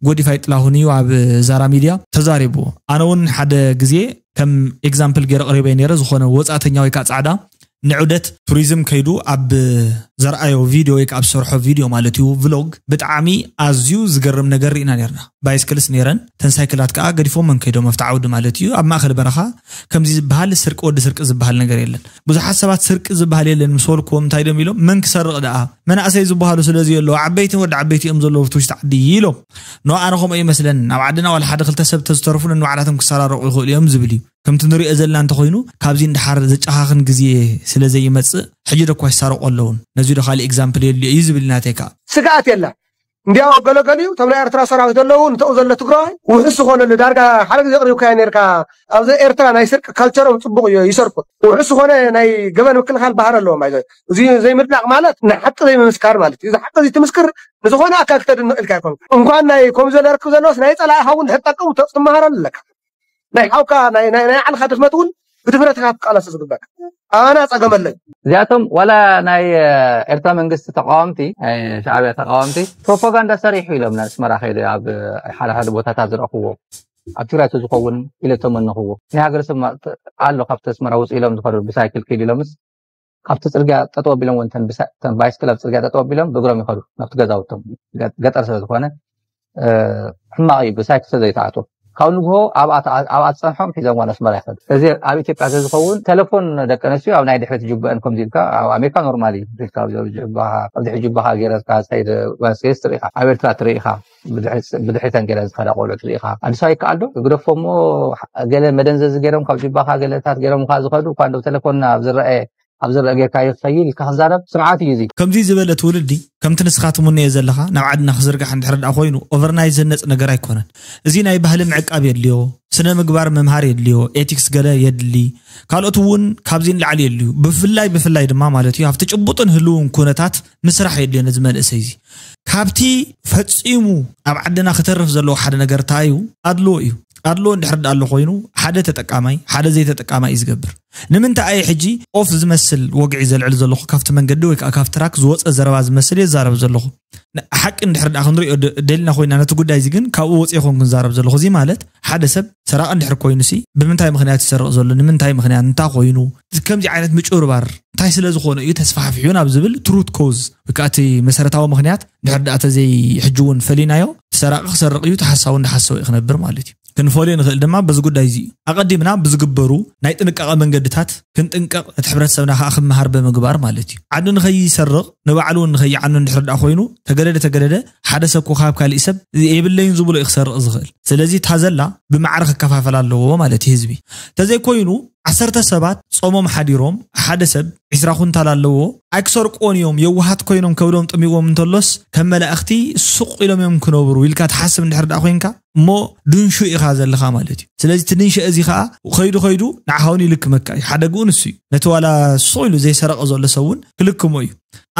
ጎዲፋይ ጥላሁን እዩ ኣብ ዛራ ሚድያ ተዛሪቡ። ኣነ እውን ሓደ ግዜ ከም ኤግዛምፕል ገይረ ቀሪበ ነይረ። ዝኾነ ወፃእተኛ ወይ ከዓ ፃዕዳ ንዑደት ቱሪዝም ከይዱ ኣብ ዘርኣዮ ቪድዮ ወይ ከዓ ኣብ ዝሰርሖ ቪድዮ ማለት እዩ፣ ቭሎግ፣ ብጣዕሚ ኣዝዩ ዝገርም ነገር ርኢና ነርና። ባይስክልስ ነይረን፣ ተን ሳይክላት ከዓ ገዲፎመን ከይዶም ኣብቲ ዓውዲ ማለት እዩ። ኣብ ማእከል በረኻ ከምዚ ዝበሃል ስርቂ ወዲ ስርቂ ዝበሃል ነገር የለን። ብዙሓት ሰባት ስርቂ ዝበሃል የለን ምስ በልኩዎም እንታይ ደም ኢሎም፣ መን ክሰርቕ ደኣ? መናእሰይ ዝበሃሉ ስለዚ ኣለዉ፣ ዓበይቲ ወዲ ዓበይቲ እዮም ዘለዉ ኣብቲ ውሽጢ ዓዲ ኢሎም። ኖ ኣነ ከምኡ ይመስለን። ኣብ ዓድና ዋላ ሓደ ክልተ ሰብ ተዝተርፉ ነንባዕላቶም ክሰራረቑ ይኽእሉ እዮም ዝብል እዩ። ከምቲ ንሪኦ ዘለና እንተኾይኑ ካብዚ ንደሓር ዘጨኻኽን ግዜ ስለ ዘይመጽእ ሕጂ ደኳ ይሳረቑ ኣለውን። ነዚ ዶ ካልእ ኤግዛምፕል የድልዮ እዩ ዝብል ናተይ ከዓ። ስግኣት የለ እንዲያው ገለገሊኡ እቶም ናይ ኤርትራ ሰራዊት ዘለዉ ንተኡ ዘሎ ትግራዋይ ውሕስ ዝኾነሉ ዳርጋ ሓደ ግዜ ቅሪብካዮ ነርካ ኣብዚ ኤርትራ ናይ ስርቂ ካልቸሮም ፅቡቅ እዩ ይሰርቁ ውሕስ ዝኾነ ናይ ገበን ምክልኻል ባህር ኣለዎም ኣይዞ እዚ ዘይምድናቅ ማለት ንሓቂ ዘይምምስካር ማለት እዩ እዚ ሓቂ እዚ ትምስክር ንዝኾነ ኣካል ክተድንቕ ኢልካ ይኮን እንኳን ናይ ኮም ዘሎ ርክብ ዘለዎስ ናይ ፀላእኻ እውን ድሕር ጠቀሙ ትመሃረሉ ኣለካ ናይ ሓውካ ናይ ናይ ዓልኻ ድኽመት እውን ብድፍረት ኢኻ ክትቃለሶ ዝግበካ ኣና ፀገም ኣለይ እዚኣቶም ዋላ ናይ ኤርትራ መንግስቲ ተቃወምቲ ናይ ሻዕብያ ተቃወምቲ ፕሮፓጋንዳ ሰሪሑ ኢሎም ናብ ኣስመራ ከይዱ ኣብ ሓደ ሓደ ቦታታት ዝረእኽዎ ኣብ ትግራይ ተዝኸውን ኢለ ተመነኽዎ ናይ ሃገረሰብ ኣሎ ካብቲ ኣስመራ ውፅእ ኢሎም ዝኸዱ ብሳይክል ክይድ ኢሎምስ ካብቲ ፅርግያ ጠጠው ኣቢሎም እውን ተን ባይስክል ኣብ ፅርግያ ጠጠው ኣቢሎም ብእግሮም ይኸዱ ናብቲ ገዛውቶም ገጠር ስለ ዝኾነ ሕማቕ እዩ ብሳይክል ስለ ዘይተኣትዎ ካብ ንግሆ ኣብኣ ዝፀንሖም ሒዞም ጓል ኣስመራ ይኸዱ እዚ ኣብ ኢትዮጵያ ተዝኸውን ቴሌፎን ደቂ ኣንስትዮ ኣብ ናይ ድሕሪት ጅባአን ከምዚ ኢልካ ኣብ ኣሜሪካ ኖርማል እዩ ኢልካ ኣብዚ ጅባኻ ገይረትካ ሰይድ ባስኬስ ትርኢ ኢኻ ኣብ ኤርትራ ትርኢ ኢኻ ብድሕሪተን ገይረ ዝኸዳ ቆልዑ ትርኢ ኢኻ ኣዲስ ኣበባ ይከኣል ዶ ግደፎ እሞ ገለ መደንዘዚ ገይሮም ካብ ጅባኻ ገለታት ገይሮም ካ ዝኸዱ እኳ እንዶ ቴሌፎንና ኣብ ዝረአ ኣብ ዝረአ ጌርካ ይኸይድ ኢልካ ክዛረብ ስርዓት እዩ እዚ። ከምዚ ዝበለ ትውልዲ ከምቲ ንስኻ ትምነዮ ዘለኻ ናብ ዓድና ክዝርጋሕ እንድሕር ደኣ ኮይኑ ኦቨርናይት ዝህነፅ ነገር ኣይኮነን። እዚ ናይ ባህሊ ምዕቃብ የድልዮ፣ ስነ ምግባር ምምሃር የድልዮ፣ ኤቲክስ ገለ የድሊ፣ ካልኦት እውን ካብዚ ንላዕሊ የድልዩ። ብፍላይ ብፍላይ ድማ ማለት እዩ ኣብቲ ጭቡጥን ህልውን ኩነታት ምስራሕ የድልዮ ነዚ መንእሰይ እዚ። ካብቲ ፈጺሙ ኣብ ዓድና ክተርፍ ዘለዎ ሓደ ነገር እንታይ እዩ? ኣድልዎ እዩ። ኣድልዎ እንድሕር ደኣ ኣሎ ኮይኑ ሓደ ተጠቃማይ ሓደ ዘይተጠቃማይ እዩ ዝገብር። ንምንታይ ኣየ ሕጂ ኦፍ ዝመስል ወግዒ ዘልዕል ዘለኹ ካብቲ መንገዲ ወይ ከዓ ካብ ትራክ ዝወፀ ዘረባ ዝመስል እየ ዝዛረብ ዘለኹ። ሓቂ እንድሕር ደኣ ክንሪኦ ደሊና ኮይና ነቲ ጉዳይ እዚ ግን ካብኡ ወፂኦ ኮን ክንዛረብ ዘለኹ እዚ ማለት ሓደ ሰብ ሰራቂ እንድሕር ኮይኑ ሲ ብምንታይ ምክንያት ይሰርቕ ዘሎ ንምንታይ ምክንያት እንታይ ኮይኑ ከምዚ ዓይነት ምጭብርባር እንታይ ስለ ዝኾነ እዩ ተስፋሕፊሑ ናብ ዝብል ትሩት ኮዝ ወይ ከዓ እቲ መሰረታዊ ምክንያት ድሕር ደኣ ተዘይ ሕጂ እውን ፈሊናዮ ሰራቂ ክሰርቕ እዩ ተሓሳዊ እንዳሓሰወ እዩ ክነብር ማለት እዩ ክንፈልዮ ንኽእል ድማ በዚ ጉዳይ እዚ እዩ ኣቐዲምና ብዝግበሩ ናይ ጥንቃቐ መንገድታት ክንጥንቀቕ እቲ ሕብረተሰብና ከዓ ክመሃር ብምግባር ማለት እዩ ዓዲ ንኸይሰርቕ ንባዕሉ እውን ንኸይዓኑ እንድሕር ደኣ ኮይኑ ተገደደ ተገደደ ሓደ ሰብ ኮ ካብ ካሊእ ሰብ የብለይን ዝብሎ እዩ ክሰርቕ ዝኽእል ስለዚ እታ ዘላ ብማዕረ ክከፋፈል ኣለዎ ማለት እዩ ህዝቢ ተዘይኮይኑ ዓሰርተ ሰባት ጾሞም ሓዲሮም ሓደ ሰብ ዒስራ ኩንታል ኣለዎ ኣይክሰርቅዎን እዮም የዋሃት ኮይኖም ከብዶም ጥሚዎም እንተሎስ ከም መላእኽቲ ሱቕ ኢሎም እዮም ክነብሩ ኢልካ ትሓስብ እንድሕር ደኣ ኮይንካ እሞ ድንሹ ኢኻ ዘለኻ ማለት እዩ ስለዚ እቲ ድንሸ እዚ ኸዓ ከይዱ ከይዱ ንዓኻ እውን ይልክመካ እዩ ሓደግኡ ንሱ እዩ ነቲ ዋላ ሱቕ ኢሉ ዘይሰረቐ ዘሎ ሰብ እውን ክልክሞ እዩ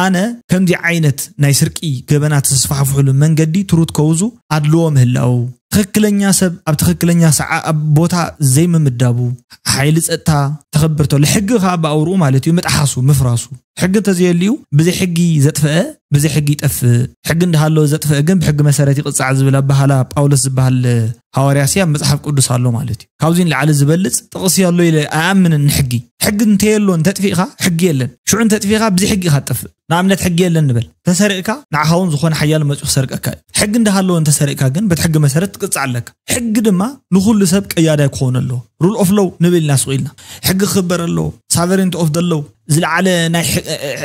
ኣነ ከምዚ ዓይነት ናይ ስርቂ ገበናት ዘስፋሕፍሕሉ መንገዲ ትሩት ከውዙ ኣድልዎ ምህላው ትኽክለኛ ሰብ ኣብ ትኽክለኛ ሰዓ ኣብ ቦታ ዘይምምዳቡ ሓይሊ ፀጥታ ተኸብር ተሎ ሕጊ ከዓ ብኣውርኡ ማለት እዩ ምጥሓሱ ምፍራሱ ሕጊ እንተዘየልዩ ብዘይ ሕጊ ዘጥፍአ ብዘይ ሕጊ ይጠፍእ ሕጊ እንዳሃለወ ዘጥፍአ ግን ብሕጊ መሰረት ይቕፃዕ ዝብል ኣባሃላ ጳውሎስ ዝበሃል ሃዋርያ ሲ ኣብ መፅሓፍ ቅዱስ ኣሎ ማለት እዩ ካብዚ ንላዕሊ ዝበልፅ ጥቕሲ ኣሎ ኢለ ኣይኣምንን ንሕጊ ሕጊ እንተየሎ እንተጥፊእኻ ሕጊ የለን ሽዑ እንተጥፊእኻ ብዘይ ሕጊ ኢኻ ትጠፍእ ንኣብነት ሕጊ የለን ንበል ተሰሪቕካ ንዓኻ እውን ዝኾነ ሓያል መፂኡ ክሰርቀካ እዩ ሕጊ እንዳሃለወ እንተሰሪቕካ ግን በቲ ሕጊ መሰረት ትቅፃዕ ኣለካ ሕጊ ድማ ንኩሉ ሰብ ቀያዳይ ክኸውን ኣለዎ rule of law ንብል ኢና ስቕ ኢልና ሕጊ ክኽበር ኣለዎ sovereignty of the law ዝለዓለ ናይ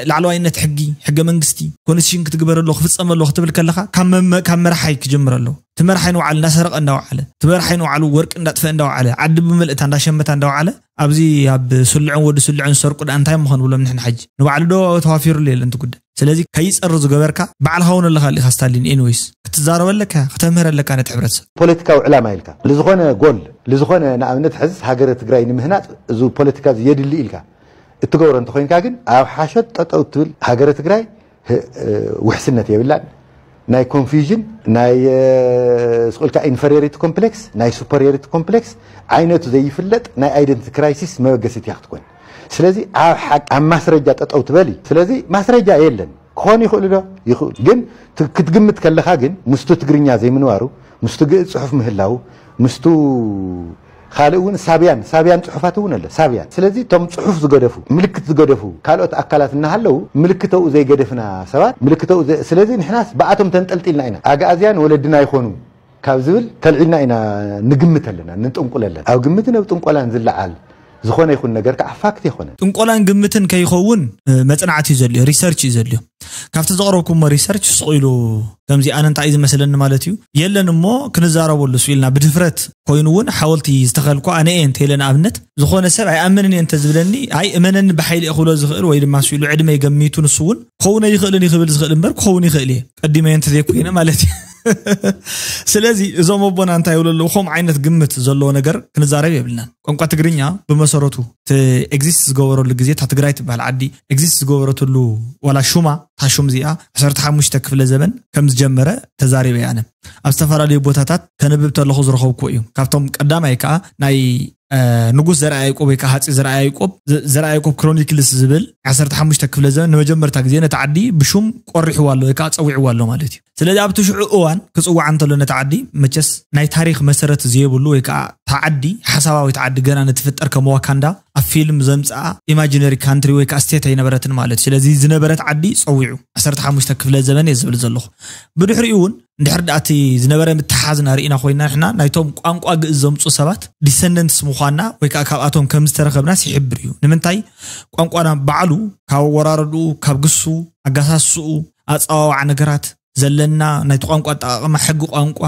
ላዕለዋይነት ሕጊ ሕገ መንግስቲ ምስሽን ክትግበር ኣለዎ ክፍፀም ኣለዎ ክትብል ከለካ ካብ መመ- ካብ መርሓይ ክጅምር ኣለዎ። እቲ መርሓይ ንባዕሉ እንዳሰረቀ እንዳውዓለ፣ እቲ መርሓይ ንባዕሉ ወርቂ እንዳጥፈ እንዳውዓለ፣ ዓዲ ብምልእታ እንዳሸመታ እንዳውዓለ፣ ኣብዚ ኣብ ስልዑን ወዲ ስልዑን ዝሰርቁ ደኣ እንታይ ምኾን ብሎም ንሕና ሕጂ ንባዕሉ ዶ ተዋፊሩሉ የለን እቲ ጉዳይ። ስለዚ ከይፀር ዝገበርካ ባዕልካ እውን ኣለካ ሊካ ስታሊን። ኤንዌይስ ክትዛረበለካ ከተምህረለካ ነቲ ሕብረተሰብ። ፖለቲካዊ ዕላማ ኢልካ ልዝኾነ ጎል ልዝኾነ ንኣብነት ሕዝ ሃገረ ትግራይ ንምህናፅ እዚ ፖለቲካ እዚ የድሊ ኢልካ እትገብሮ እንተኮይንካ ግን ኣብ ሓሸት ጠጠው ትብል ሃገረ ትግራይ ውሕስነት የብላን። ናይ ኮንፊውዥን ናይ ስቁልካ ኢንፈሪዮሪቲ ኮምፕሌክስ ናይ ሱፐሪዮሪቲ ኮምፕሌክስ ዓይነቱ ዘይፍለጥ ናይ ኣይደንቲ ክራይሲስ መበገሲት እያ ክትኮን። ስለዚ ኣብ ሓቂ ኣብ ማስረጃ ጠጠው ትበል እዩ። ስለዚ ማስረጃ የለን። ክኾን ይኽእሉ ዶ? ይኽእሉ። ግን ክትግምት ከለኻ ግን ምስቱ ትግርኛ ዘይምንባሩ ምስቱ ግእዝ ፅሑፍ ምህላው ምስቱ ካልእ እውን ሳብያን ሳብያን ፅሑፋት እውን ኣሎ ሳብያን። ስለዚ እቶም ፅሑፍ ዝገደፉ ምልክት ዝገደፉ ካልኦት ኣካላት እናሃለዉ ምልክተኡ ዘይገደፍና ሰባት ምልክተኡ ዘ- ስለዚ ንሕናስ ብኣቶም ተንጠልጢልና ኢና። ኣግኣዝያን ወለድና ይኾኑ ካብ ዝብል ተልዒልና ኢና ንግምት ኣለና ንጥንቁል ኣለና። ኣብ ግምትን ኣብ ጥንቆላን ዝለዓል ዝኾነ ይኹን ነገር ከዓ ፋክት የኾነን። ጥንቆላን ግምትን ከይኸውን መፅናዕቲ እዩ ዘድልዮ፣ ሪሰርች እዩ ዘድልዮ። ካብቲ ዘቕረብኩሞ ሪሰርች ስቕ ኢሉ ከምዚ ኣነ እንታይ እዩ ዝመስለኒ ማለት እዩ የለን እሞ ክንዛረበሉ እሱ ኢልና ብድፍረት ኮይኑ እውን ሓወልቲ ዝተኸልኩ ኣነ እየ እንተኢለ ንኣብነት ዝኾነ ሰብ ኣይኣምንን እየ እንተዝብለኒ ኣይ እመነኒ ብሓይሊ እየ ክብሎ ዝኽእል ወይ ድማ ስኢሉ ዕድመ ይገሚቱ ንሱ እውን ክኸውን ኣይኽእልን እዩ ክብል ዝኽእል እምበር ክኸውን ይኽእል እየ ቀዲመ እንተዘይኮይነ ማለት እዩ ስለዚ እዞም ኣቦና እንታይ ይብሉ ኣለዉ ከምኡ ዓይነት ግምት ዘለዎ ነገር ክንዛረብ የብልናን ቋንቋ ትግርኛ ብመሰረቱ ኤግዚስት ዝገበረሉ ግዜ እታ ትግራይ ትበሃል ዓዲ ኤግዚስት ዝገበረትሉ ዋላ ሹማ እታ ሹም እዚኣ ዓሰርተ ሓሙሽተ ክፍለ ዘመን ከም ዝጀመረ ተዛሪበ ኣነ ኣብ ዝተፈላለዩ ቦታታት ከንብብ ተለኹ ዝረኸብኩ እዩ ካብቶም ቀዳማይ ከዓ ናይ ንጉስ ዘርኣ ያዕቆብ ወይ ከዓ ሃፂ ዘርኣ ያዕቆብ ዘርኣ ያዕቆብ ክሮኒክልስ ዝብል ዓሰርተ ሓሙሽተ ክፍለ ዘመን ንመጀመርታ ግዜ ነቲ ዓዲ ብሹም ቆሪሕዋ ኣሎ ወይ ከዓ ፀዊዕዋ ኣሎ ማለት እዩ ስለዚ ኣብቲ ሽዑ እዋን ክፅዋዕ እንተሎ ነቲ ዓዲ መቸስ ናይ ታሪክ መሰረት ዘይብሉ ወይ ከዓ እታ ዓዲ ሓሳባዊት ዓዲ ገና ንትፍጠር ከም ዋካንዳ ኣብ ፊልም ዘምፅኣ ኢማጂነሪ ካንትሪ ወይ ከዓ ስቴት ኣይነበረትን ማለት እዩ ስለዚ ዝነበረት ዓዲ ፀዊዑ ዓሰርተ ሓሙሽተ ክፍለ ዘመን እየ ዝብል ዘለኹ ብድሕሪኡ እውን እንድሕር ደኣ እቲ ዝነበረ ምትሓዝ ናርኢና ኮይና ንሕና ናይቶም ቋንቋ ግእዝ ዘምፁ ሰባት ዲሰንደንትስ ምዃንና ወይ ከዓ ካብኣቶም ከም ዝተረኸብናስ ይሕብር እዩ ንምንታይ ቋንቋና ባዕሉ ካብ ኣወራረድኡ ካብ ግሱ ኣጋሳስኡ ኣፀዋዋዓ ነገራት ዘለና ናይቲ ቋንቋ ኣጠቃቅማ ሕጊ ቋንቋ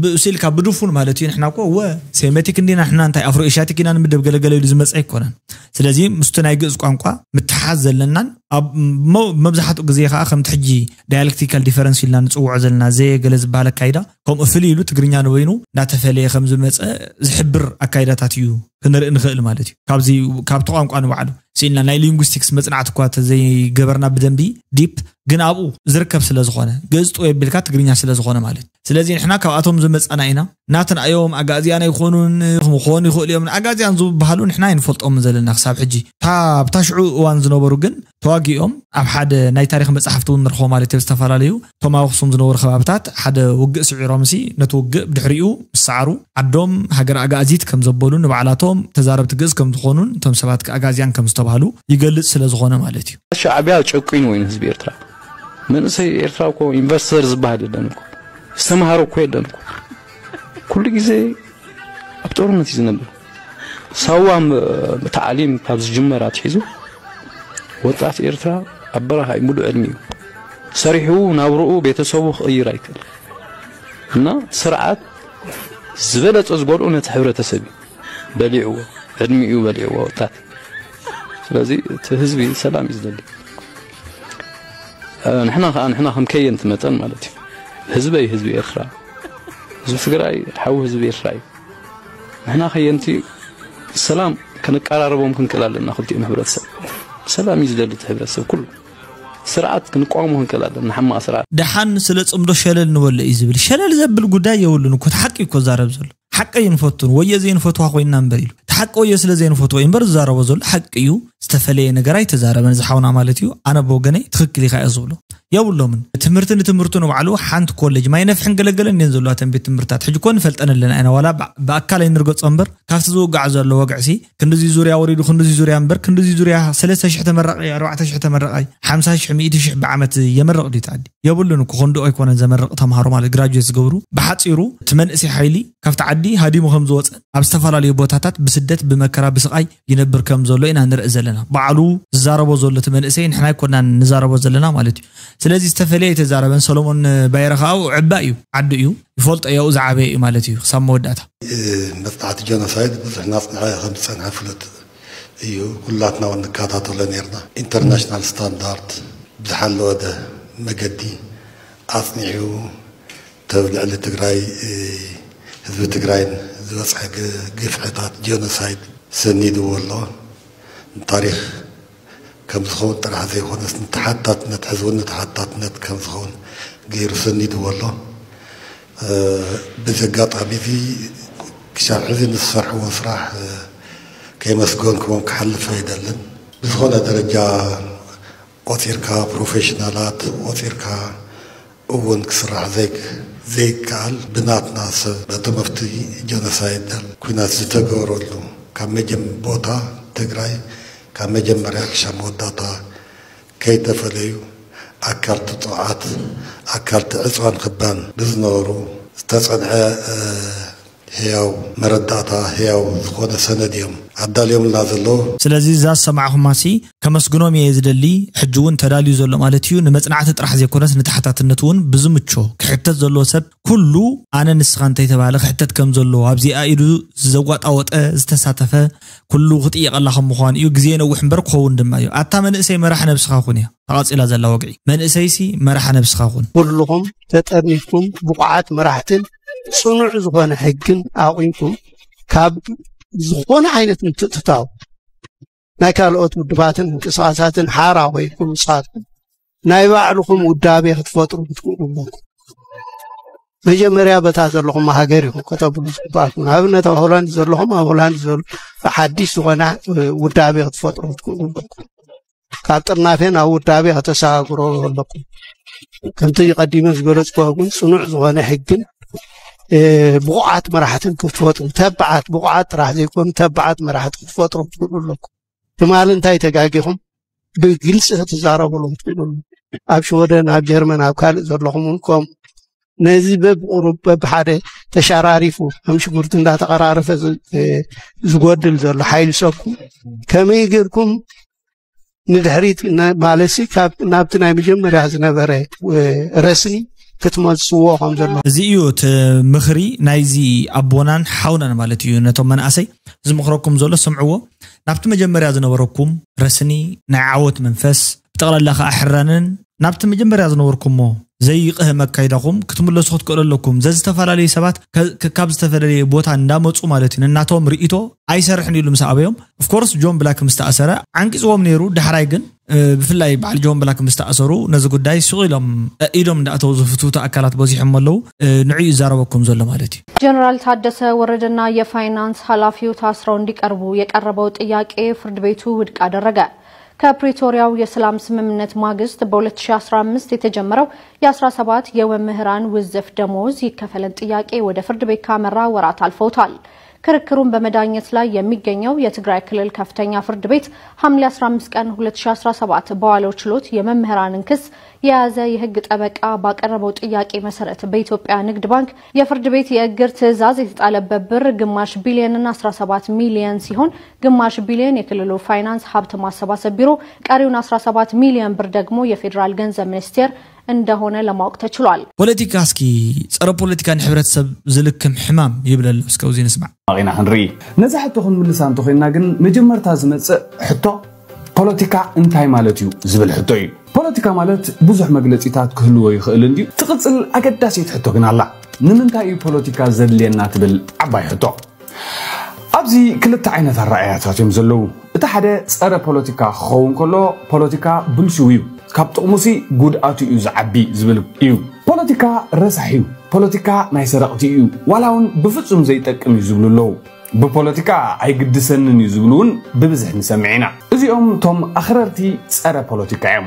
ብእሲልካ ብድፉን ማለት እዩ ንሕና እኮ ወ ሴሜቲክ እንዲና ንሕና እንታይ ኣፍሮ ኤሽያቲክ ኢና ንምደብ ገለገለ ኢሉ ዝመፀ ኣይኮነን ስለዚ ምስቲ ናይ ግእዝ ቋንቋ ምትሓዝ ዘለናን መብዛሕትኡ ግዜ ከዓ ከምቲ ሕጂ ዳያሌክቲካል ዲፈረንስ ኢልና ንፅውዖ ዘለና ዘየ ገለ ዝበሃል ኣካይዳ ከምኡ ፍልይ ኢሉ ትግርኛ ንበይኑ እንዳተፈለየ ከም ዝመፀ ዝሕብር ኣካይዳታት እዩ ክንርኢ ንኽእል ማለት እዩ ካብዚ ካብቲ ቋንቋ ንባዕሉ ስኢልና ናይ ሊንጉስቲክስ መፅናዕቲ እኳ ዘይገበርና ብደንቢ ዲፕ ግን ኣብኡ ዝርከብ ስለ ዝኾነ ግእዝ ጥው የቢልካ ትግርኛ ስለ ዝኾነ ማለት ስለዚ ንሕና ካብኣቶም ዝመፃና ኢና ናትን ኣዮም ኣጋእዝያን ኣይኮኑን ክኾኑ ይኽእሉ እዮም ኣጋእዝያን ዝበሃሉ ንሕና ኣይንፈልጦምን ዘለና ክሳብ ሕጂ ኣብታ ሽዑ እዋን ዝነበሩ ግን ተዋጊኦም ኣብ ሓደ ናይ ታሪክ መፅሓፍቲ እውን ንረኽቦ ማለት እዮም ዝተፈላለዩ እቶም ኣብ ኣክሱም ዝነበሩ ከባብታት ሓደ ውግእ ስዒሮምሲ ነቲ ውግእ ብድሕሪኡ ምስ ሰዓሩ ዓዶም ሃገር ኣጋእዚት ከም ዘበሉ ንባዕላቶም ተዛረብቲ ግእዝ ከም ዝኾኑን እቶም ሰባት ኣጋእዝያን ከም ዝተባህሉ ይገልፅ ስለ ዝኾነ ማለት እዩ። ሻዕቢያ ጨቂኑ ወይን ህዝቢ ኤርትራ መንእሰይ ኤርትራ እኮ ኢንቨስተር ዝበሃል የለን እኮ ዝተምሃረ እኮ የለን እኮ ኩሉ ግዜ ኣብ ጦርነት እዩ ዝነብር። ሳዋ ታዕሊም ካብ ዝጅመር ኣትሒዙ ወጣት ኤርትራ ኣብ በረኻ እዩ ሙሉእ ዕድሚኡ ሰሪሑ ናብርኡ ቤተሰቡ ክቕይር ኣይክእል እና ስርዓት ዝበለፀ ዝጎድኡ ነቲ ሕብረተሰብ እዩ በሊዕዎ ዕድሚኡ በሊዕዎ ወጣት ስለዚ እቲ ህዝቢ ሰላም እዩ ዝደሊ ንሕና ከዓ ንሕና ከም ከየንቲ መጠን ማለት እዩ ህዝበይ ህዝቢ ኤርትራ ህዝቢ ትግራይ ሓዊ ህዝቢ ኤርትራ እዩ ንሕና ከየንቲ ሰላም ክንቀራረቦም ክንክእል ኣለና ክልቲኦም ሕብረተሰብ ሰላም እዩ ዝደሊ እቲ ሕብረተሰብ ኩሉ ስርዓት ክንቋሙ ክንክእል ኣለና ሓማቕ ስርዓት ደሓን ስለ ፅምዶ ሸለል ንበሎ እዩ ዝብል ሸለል ዘብል ጉዳይ የብሉን እኮ እቲ ሓቂ እኮ ዛረብ ዘሎ ሓቂ እዩ ንፈቱን ወዮ ዘይንፈትዋ ኮይንና እምበር ኢሉ እቲ ሓቂ ወዮ ስለ ዘይንፈትዎ እዩ እምበር ዝዛረቦ ዘሎ ሓቂ እዩ ዝተፈለየ ነገር ኣይተዛረበን ዝሓውና ማለት እዩ ኣነ ብወገነይ ትኽክል ኢኻ እየ ዝብሎ የብሎምን ትምህርቲ ንትምህርቱ ንባዕሉ ሓንቲ ኮሌጅ ማይ ነፍሕን ገለገለን እየን ዘለዋ ተን ቤት ትምህርትታት ሕጂ ኮ ንፈልጠን ኣለና ኢና ዋላ ብኣካል ኣይንርገፆ እምበር ካብቲ ዝውጋዕ ዘሎ ወግዕሲ ክንድዚ ዙርያ ወሪዱ ክንድዚ ዙርያ እምበር ክንድዚ ዙርያ ሰለስተ ሽሕ ተመራቂ ኣርባዕተ ሽሕ ተመራቂ ሓምሳ ሽሕ ሚእቲ ሽሕ ብዓመት የመርቕ ድዩ ተዓዲ የብሉን እኮ ክንድኡ ኣይኮነን ዘመርቕ ተምሃሮ ማለት ግራጁዌት ዝገብሩ ብሓፂሩ እቲ መንእሰይ ሓይሊ ካብቲ ዓዲ ሃዲሙ ከም ዝወፀ ኣብ ዝተፈላለዩ ቦታታት ብስደት ብመከራ ብስቓይ ይነብር ከም ዘሎ ኢና ንርኢ ዘለና ባዕሉ ዝዛረቦ ዘሎ እቲ መንእሰይ ንሕና ኣይኮናን ንዛረቦ ዘለና ማለት እዩ ስለዚ ዝተፈለየ ኣይተዛረበን። ሰሎሞን ባይረ ከዓ ኣብኡ ዕባ እዩ፣ ዓዱ እዩ፣ ይፈልጦ እዩ፣ ኣብኡ ዝዓበየ እዩ ማለት እዩ ክሳብ መወዳእታ። መፅናዕቲ ጀኖሳይድ ብዙሕ እናፅንዐ ከም ዝፀንሐ ፍሉጥ እዩ። ኩላትና እውን ንከታተሎ ነርና። ኢንተርናሽናል ስታንዳርድ ብዝሓለወ መገዲ ኣፅኒዑ ተብ ልዕሊ ትግራይ፣ ህዝቢ ትግራይን ዝበፅሐ ግፍዕታት፣ ጀኖሳይድ ሰኒድዎ ኣሎ። ንታሪክ ከም ዝኸውን ጥራሕ ዘይኮነስ ንተሓታትነት፣ ሕዚ እውን ንተሓታትነት ከም ዝኸውን ገይሩ ሰኒድዎ ኣሎ። ብዚ ኣጋጣሚ እዚ ክሻብ ሕዚ ንዝሰርሕዎ ስራሕ ከይመስገንኩዎም ክሓልፍ ኣይደልን። ብዝኾነ ደረጃ ቆፂርካ፣ ፕሮፌሽናላት ቆፂርካ እውን ክስራሕ ዘይከኣል፣ ብናትና ሰብ በቶም ኣብቲ ጀኖሳይድ ኩናት ዝተገበረሉ ካብ መጀም ቦታ ትግራይ ካብ መጀመርያ ክሻብ መወዳእታ ከይተፈለዩ ኣካልቲ ጥቕዓት ኣካልቲ ዕፅዋን ክባን ብዝነበሩ ዝተፀንዐ ህያው መረዳእታ ህያው ዝኾነ ሰነድ እዮም ኣዳልዮምልና ዘለዉ። ስለዚ እዛ ዝሰማዕኹማሲ ከመስግኖም እየ ዝደሊ። ሕጂ እውን ተዳልዩ ዘሎ ማለት እዩ። ንመጽናዕቲ ጥራሕ ዘይኮነስ ንተሓታትነት እውን ብዝምቾ ክሕተት ዘለዎ ሰብ ኩሉ ኣነ ንስኻ እንተይተባህለ ክሕተት ከም ዘለዎ ኣብዚኣ ኢዱ ዘዋጣወጠ ዝተሳተፈ ኩሉ ክጥየቐላ ከም ምዃኑ እዩ። ግዜ ነውሕ እምበር ክኸውን ድማ እዩ። ኣታ መንእሰይ መራሕ ነብስኻ ኩን እያ ተቓጺላ ዘላ ወግዒ። መንእሰይሲ መራሕ ነብስኻ ኩን። ኩልኹም ተጠርኒፍኩም ብቑዓት መራሕትን ፅኑዕ ዝኾነ ሕግን ኣቑምኩም ካብ ዝኾነ ዓይነት ምትእትታው ናይ ካልኦት ውድባትን ምንቅስቃሳትን ሓራ ኮይንኩም ንስኻትኩም ናይ ባዕልኹም ውዳቤ ክትፈጥሩ ክትክእሉ ኣለኩም። መጀመርያ በታ ዘለኹም ሃገር ኢኹም ከተብሉ ዝግባእኩም። ንኣብነት ኣብ ሆላንድ ዘለኹም ኣብ ሆላንድ ዘሎ ሓዲሽ ዝኾነ ውዳቤ ክትፈጥሩ ክትክእሉ ኣለኩም። ካብ ጥርናፌ ናብ ውዳቤ ከተሰጋግሮ ኣለኩም። ከምቲ ቀዲመ ዝገለፅኩ ግን ፅኑዕ ዝኾነ ሕግን ብቑዓት መራሕትን ክትፈጥሩ ተባዓት ብቑዓት ጥራሕ ዘይኮኑ ተባዓት መራሕቲ ክትፈጥሩ ትኽእሉ ኣለኩም። ትማሊ እንታይ ተጋጊኹም ብግልፂ ክትዛረብሉ ክትኽእሉ ኣብ ሽወደን ኣብ ጀርመን ኣብ ካልእ ዘለኹም እውን ከምኡ ነዚ በብቁሩብ በብሓደ ተሸራሪፉ ከም ሽጉርቲ እንዳተቐራረፈ ዝጎድል ዘሎ ሓይሊ ሰብኩም ከመይ ጌርኩም ንድሕሪት ማለትሲ ናብቲ ናይ መጀመርያ ዝነበረ ረስኒ ክትመልስዎ ከም ዘሎ። እዚ እዩ እቲ ምኽሪ ናይዚ ኣቦናን ሓውናን ማለት እዩ። ነቶም መናእሰይ ዝምኽረኩም ዘሎ ስምዕዎ። ናብቲ መጀመርያ ዝነበረኩም ረስኒ ናይ ዓወት መንፈስ ብጠቕላላ ከዓ ሕራንን ናብቲ መጀመርያ ዝነበርኩሞ ዘይቕህ መካይዳኹም ክትምለሱ ክትክእሉ ኣለኩም። ዘዝተፈላለዩ ሰባት ካብ ዝተፈላለየ ቦታ እንዳመፁ ማለት እዩ ነናቶም ርእቶ ኣይሰርሕን ኢሉ ምስ ኣበዮም ኦፍኮርስ ጆን ብላክ ምስ ተኣሰረ ዓንቂፅዎም ነይሩ። ዳሕራይ ግን ብፍላይ በዓል ጆን ብላክ ምስ ተኣሰሩ ነዚ ጉዳይ ስቕ ኢሎም ኢዶም እንዳእተው ዝፍትውቱ ኣካላት በዚሖም ኣለዉ። ንዕኡ ይዛረበኩም ዘሎ ማለት እዩ። ጀነራል ታደሰ ወረደና የፋይናንስ ኃላፊው ታስረው እንዲቀርቡ የቀረበው ጥያቄ ፍርድ ቤቱ ውድቅ አደረገ። ከፕሪቶሪያው የሰላም ስምምነት ማግስት በ2015 የተጀመረው የ17 የመምህራን ውዝፍ ደሞዝ ይከፈለን ጥያቄ ወደ ፍርድ ቤት ካመራ ወራት አልፈውታል። ክርክሩን በመዳኘት ላይ የሚገኘው የትግራይ ክልል ከፍተኛ ፍርድ ቤት ሐምሌ 15 ቀን 2017 በዋለው ችሎት የመምህራንን ክስ የያዘ የህግ ጠበቃ ባቀረበው ጥያቄ መሰረት በኢትዮጵያ ንግድ ባንክ የፍርድ ቤት የእግር ትዕዛዝ የተጣለበት ብር ግማሽ ቢሊዮንና 17 ሚሊዮን ሲሆን ግማሽ ቢሊዮን የክልሉ ፋይናንስ ሀብት ማሰባሰብ ቢሮ፣ ቀሪውን 17 ሚሊዮን ብር ደግሞ የፌዴራል ገንዘብ ሚኒስቴር እንደሆነ ለማወቅ ተችሏል። ፖለቲካ እስኪ ጸረ ፖለቲካ ንሕብረተሰብ ዝልክም ሕማም ይብል ኣሎ። እስከ ኣብዚ ንስማዕ። ኢና ክንርኢ። ነዛ ሕቶ ክንምልሳ እንተኾይንና ግን መጀመርታ ዝመጽእ ሕቶ ፖለቲካ እንታይ ማለት እዩ ዝብል ሕቶ እዩ። ፖለቲካ ማለት ብዙሕ መግለጺታት ክህልዎ ይኽእል እንድዩ። ትቕጽል ኣገዳሲት ሕቶ ግን ኣላ። ንምንታይ እዩ ፖለቲካ ዘድልየና ትብል ዓባይ ሕቶ። ኣብዚ ክልተ ዓይነት ኣረኣእያታት እዮም ዘለዉ። እቲ ሓደ ጸረ ፖለቲካ ክኸውን ከሎ ፖለቲካ ብልሽው እዩ፣ ካብ ጥቕሙሲ ጉድኣቱ እዩ ዝዓቢ ዝብል እዩ። ፖለቲካ ረሳሕ እዩ፣ ፖለቲካ ናይ ሰረቕቲ እዩ፣ ዋላ እውን ብፍጹም ዘይጠቅም እዩ ዝብሉ ኣለዉ። ብፖለቲካ ኣይግድሰንን እዩ ዝብሉ እውን ብብዝሒ ንሰምዕ ኢና። እዚኦም እቶም ኣኽረርቲ ጸረ ፖለቲካ እዮም።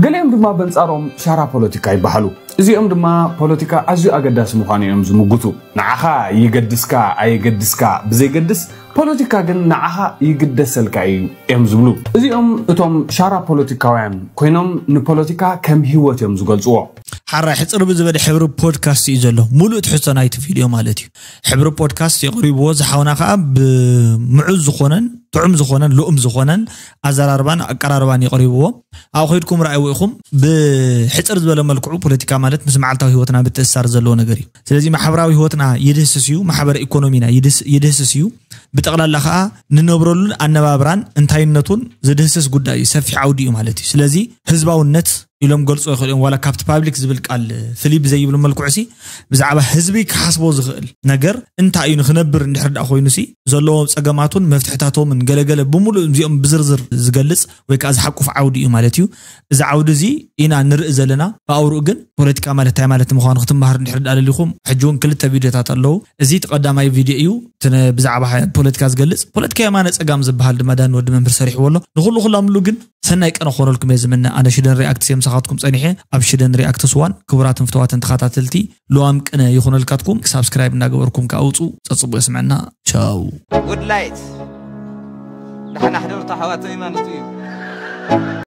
ገሊኦም ድማ በንጻሮም ሻራ ፖለቲካ ይበሃሉ። እዚኦም ድማ ፖለቲካ ኣዝዩ ኣገዳሲ ምዃኑ እዮም ዝምጉቱ። ንዓኻ ይገድስካ ኣየገድስካ ብዘይገድስ ፖለቲካ ግን ንዓኻ ይግደሰልካ እዩ እዮም ዝብሉ። እዚኦም እቶም ሻራ ፖለቲካውያን ኮይኖም ንፖለቲካ ከም ህይወት እዮም ዝገልጽዎ። ሓራይ ሕፅር ብዝበለ ሕብሪ ፖድካስት እዩ ዘሎ። ሙሉእ ትሕዝቶ ናይቲ ቪድዮ ማለት እዩ። ሕብሪ ፖድካስት የቕሪብዎ። ዝሓውና ከዓ ብምዑዝ ዝኾነን ጥዑም ዝኾነን ልኡም ዝኾነን ኣዘራርባን ኣቀራርባን የቕሪብዎ። ኣብ ከይድኩም ረኣይዎ ኢኹም። ብሕፅር ዝበለ መልክዑ ፖለቲካ ማለት ምስ መዓልታዊ ህይወትና ምትእሳር ዘለዎ ነገር እዩ። ስለዚ ማሕበራዊ ህይወትና ይድህስስ እዩ፣ ማሕበረ ኢኮኖሚና ይድህስ- ይድህስስ እዩ። ብጠቕላላ ከዓ ንነብረሉን ኣነባብራን እንታይነቱን ዝድህስስ ጉዳይ እዩ። ሰፊሕ ዓውዲ እዩ ማለት እዩ። ስለዚ ህዝባውነት ኢሎም ገልጾ ይኽእሉ እዮም። ዋላ ካብቲ ፓብሊክ ዝብል ቃል ፍልይ ብዘይብሉ መልክዑ ሲ ብዛዕባ ህዝቢ ክሓስቦ ዝኽእል ነገር እንታይ እዩ ንክነብር እንድሕር ደኣ ኮይኑ ሲ ዘለዎም ጸገማቱን መፍትሕታቶምን ገለገለ ብምሉእ እዚኦም ብዝርዝር ዝገልጽ ወይ ከዓ ዝሓቁፍ ዓውዲ እዩ ማለት እዩ። እዚ ዓውዲ እዚ ኢና ንርኢ ዘለና። ብኣውርኡ ግን ፖለቲካ ማለት እንታይ ማለት ምዃኑ ክትመሃር እንድሕር ደኣ ደሊኹም ሕጂ እውን ክልተ ቪድዮታት ኣለዉ። እዚ እቲ ቀዳማይ ቪድዮ እዩ። እቲ ነ- ብዛዕባ ፖለቲካ ዝገልጽ ፖለቲካ የማነ ጸጋም ዝበሃል ድማ ዳኒ ወዲ መምህር ሰሪሕዎ ኣሎ። ንኹሉ ኩላምሉ ግን ሰናይ ቀነ ክኾነልኩም እየ ዝምነ። ኣነ ሽደን ሪኣክትስ እየ ምሳኻትኩም ጸኒሐ። ኣብ ሽደን ሪኣክትስ ዋን ክቡራትን ፍተዋትን ተኸታተልቲ ልዋም ቅነ ይኹነልካትኩም። ሳብስክራይብ እናገበርኩም ከኣ ውጹ ጸጽቡ የስምዐና። ቻው። ውድላይት ደሓን ኣሕደርቱ ኣሕዋተይ ማለት እዩ።